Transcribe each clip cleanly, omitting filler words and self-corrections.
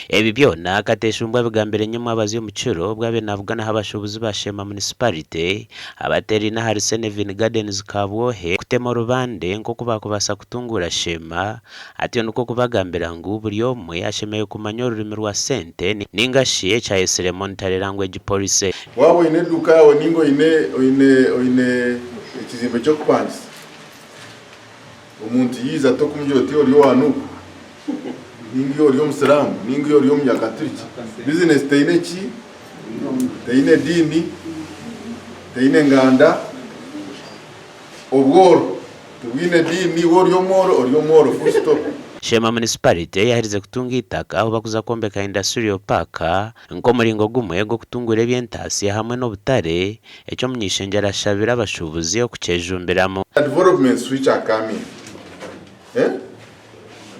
Ebi byona Kateshumbwa abigambire nyomwabazi omu kiro obu abaire nabuganaho abashuubuzi ba Sheema Munisiparite abateeraine ahari Senevin Gardens Kabwohe kutema orubande nk'oku baakubaasa kutunguura Sheema atyo nikwo kubagambira ngu buri omwe ashemereire kumanya orurimi rwa sente ninga shi eki ayetsire Monetary Language Policy. Waaba oine eduuka yaawe nainga oine oine oine ekizimbe ky'okupangisa, omuntu yaija tokumugira oti ori owa Nup nainga iwe ori omusiraamu nainga iwe ori omunyakaturiki. Bizinesi teine ki? Teine diini, teine nganda, obworo tibwine diini, iwe ori omworo ori omworo full stop. Sheema Munisiparite yaherize kutunga eitaka ahu bakuza kwombeka Industrial Park nk'omuringo gumwe gw'okutunguura eby'entaasya hamwe n'obutare, eki omuny'eishengyero ashabire abashuubuzi okukyejumbiramu. Developments which are coming eh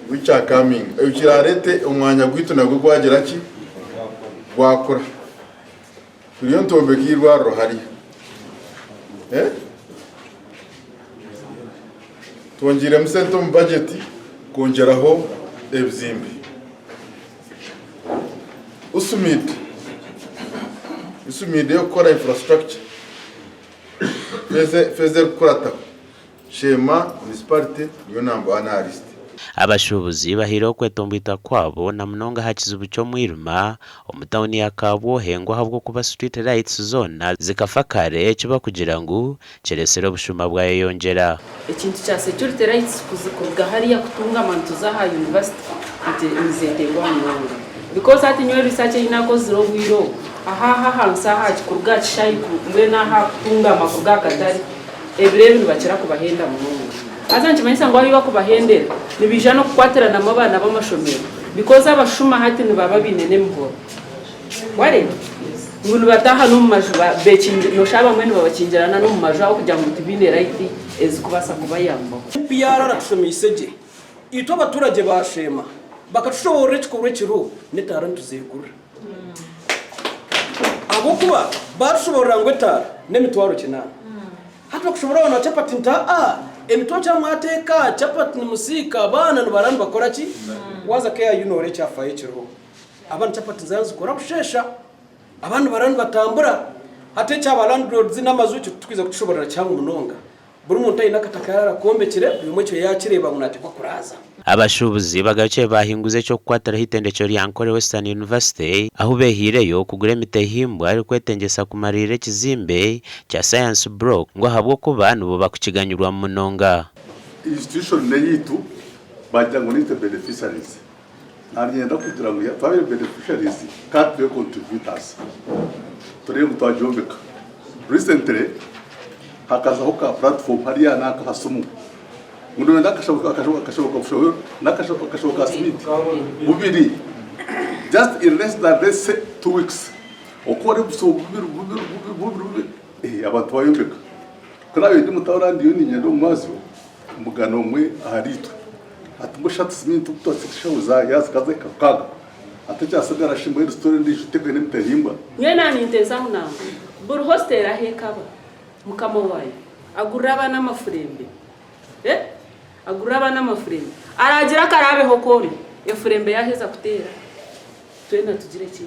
which are coming ebyo kirarete omwanya gwaitu nagwo gwagira ki gwakura turiyo nitwombeka eirwariro hariya eh twongiiremu sente omu budget kwongyeraho ebizimbe USMID USMID ey'okukora infrastructure phase phase erikukurataho Sheema Municipality niyo number one aha list. Abashuubuzi bahaireho okwetomboita kwabo na munonga aha kizibu ky'omwirima omu tauni ya Kabwohe ngu ahabw'okuba street lights zoona zikafa kare eki bakugira ngu kiretsire obushuma bwayeyongyera. Ekintu kya security lights kuruga hariya kutunga abantu tuza aha university nizetengwa munonga because hati nyowe research eyi nakozire obwire obu aha aha ahansi aha kuruga aha kishaayi mbwenu aha kutungama kuruga aha katare Ebiro ebi nibakira kubahenda munonga. Haza nikimanyisa ngu ahu bakubahendera nibaija n'okukwatiranamu abaana b'amashomero because abashuma hati nibaba baine n'emihoro. Wareeba? Ngu nibataaha n'omu maju noshaba abamwe nibabakingirana n'omu maju ahabw'okugira ngu tibaine right ezikubaasa kubayambaho. NPR aratushomeise gye, itwe abaturagye baasheema, bakatushoboorora ekikorwa ekiriho n'etaara nituzeegurira. Ahabw'okuba baatushoboorora ngu etaara n'emitwaro kinaana. Hati bakushoboorora abantu ba chapati nti aa emitwaro kinaana mwateeka chapati nimusiika abaana nibaraara nibakora ki? Waaza KIU nooreeba ekyafaayo ekiriho. Abaana chapati niziba nizikora busheesha, abaana nibaraara nibatambura. Hati ekya ba landlords n'amaju ekyo titurikwija kukishoboorora kihango munonga. Buri muntu aine akataka ahu arakombekire, buri omwe ekyo yaakireeba ngu naateekwa kuraaza. Abashuubuzi bagarukire baahinguza eky'okukwatiraho eitendekero rya Ankole Western University ahu beehaireyo kugura emitehimbwa erikwetengyesa kumariirira ekizimbe kya Science Block ngu ahabw'okuba nibo bakukiganyirwamu munonga. Institution n'eyaitu bagira ngu niitwe beneficiaries. Nanyenda kugira ngu twabaire beneficiaries kandi tube contributors turebe ngu twagyombeka. Recently hakazaho ka platform hariya nanka aha simu ngu noyenda akashaho ka siminti bubiri just in less than let's say 2 weeks okore obushaho bubiri bubiri bubiri bubiri eh abantu bayombeka. Ku nabaire ndi mutawuni ndiyo niinyenda omu mwazyo Omugane omwe ahariitwe ati, Mbwenu shi hati siminti obu twazishahuza yaazikaza eka rukaaga, hati ekyatsigara shi mbwenu story endiijo tekwe n'emitahimbwa? Nyowe naninteeza aho nangwa buri hostel ahu ekaba mukama waayo agurira abaana amafurembe eh agurira abaana amafurembe aragira akaraabeho koona efurembe yaaheza kuteera Twena tugire ki?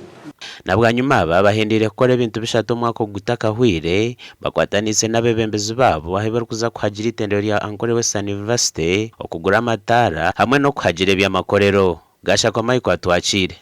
Na bwanyima aba bahendeire kukora ebintu bishatu omwaka ogu gutakahweire, bakwataniise n'abeebembezi baabo ahu barikuza kuhagira eitendero rya Ankole Western University, okugura amataara hamwe n'okuhagira eby'amakorero. Gashakwa Michael Atwakiire.